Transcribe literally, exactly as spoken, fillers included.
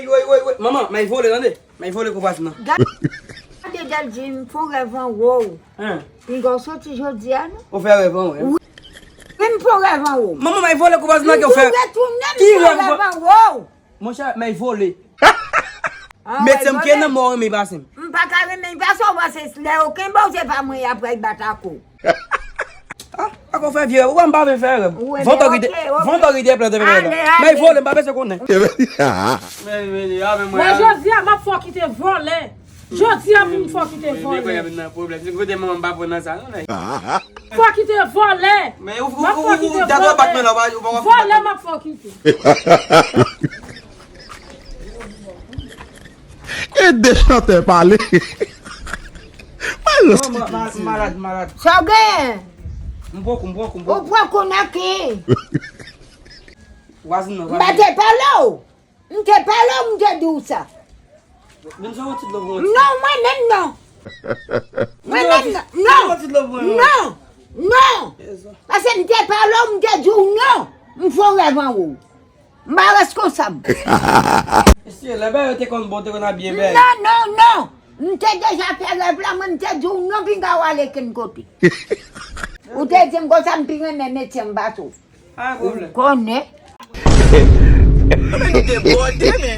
Woy, woy, woy. Manman, may vole, tande. May vole kou vwazin nan. Gade Dèl di m fè yon rèv anwo. Hein? Pinga w soti jodi a, non? Ou fè rèv anwo, hein? Wi. Wi, m fè yon rèv anwo. Manman, may vole kou vwazin nan ke ou fè. M retounen, m fè yon rèv anwo. Monchè, may vole. Metye m ke nan mò renmen pase m. M pa ka renmen pase w, paske lè yo kenbe w, se pa mwen y ap pral bat ak ou. Ah, ak ou fè vye, ou pa m pa vle fè rèv. Van tò ride, van tò ride plante fè rèv. May vole, m pa bezwen konnen. Men, men, men, men, mwen, jodi a, m ap fè w kite vòlè. Jodi a, pou m fè w kite vòlè. Kote manman m pa pran nan sa, non, nèg. Fè w kite vòlè. Men ou, ou, ou, ou, ou, ou, vòlè, m ap fè w kite. E de chantè pale. Malad, malad. Sa w genyen? M pran kou, m pran kou, m pran kou. Ou pran kou nan ki? Vwazin nan, vwazin nan. M pa te pale w. M te pale w, m te di w sa. Menm sa yon ti dlo pou mwen. Non, mwen menm non. Mwen menm non. Non. Non. Non. Paske m te pale w, m te di w non. M fè yon rèv anwo. M pa reskonsab. Mesye, lè bagay yo te konn bon, te konn ap byen bèl. Non, non, non. M te deja fè rèv la, mwen m te di w non, pinga w ale kenn kote. Ou te di m konsa, m pi renmen metye m pase w. Pa gen pwoblèm. Ou konnen. Men nou debòde, men.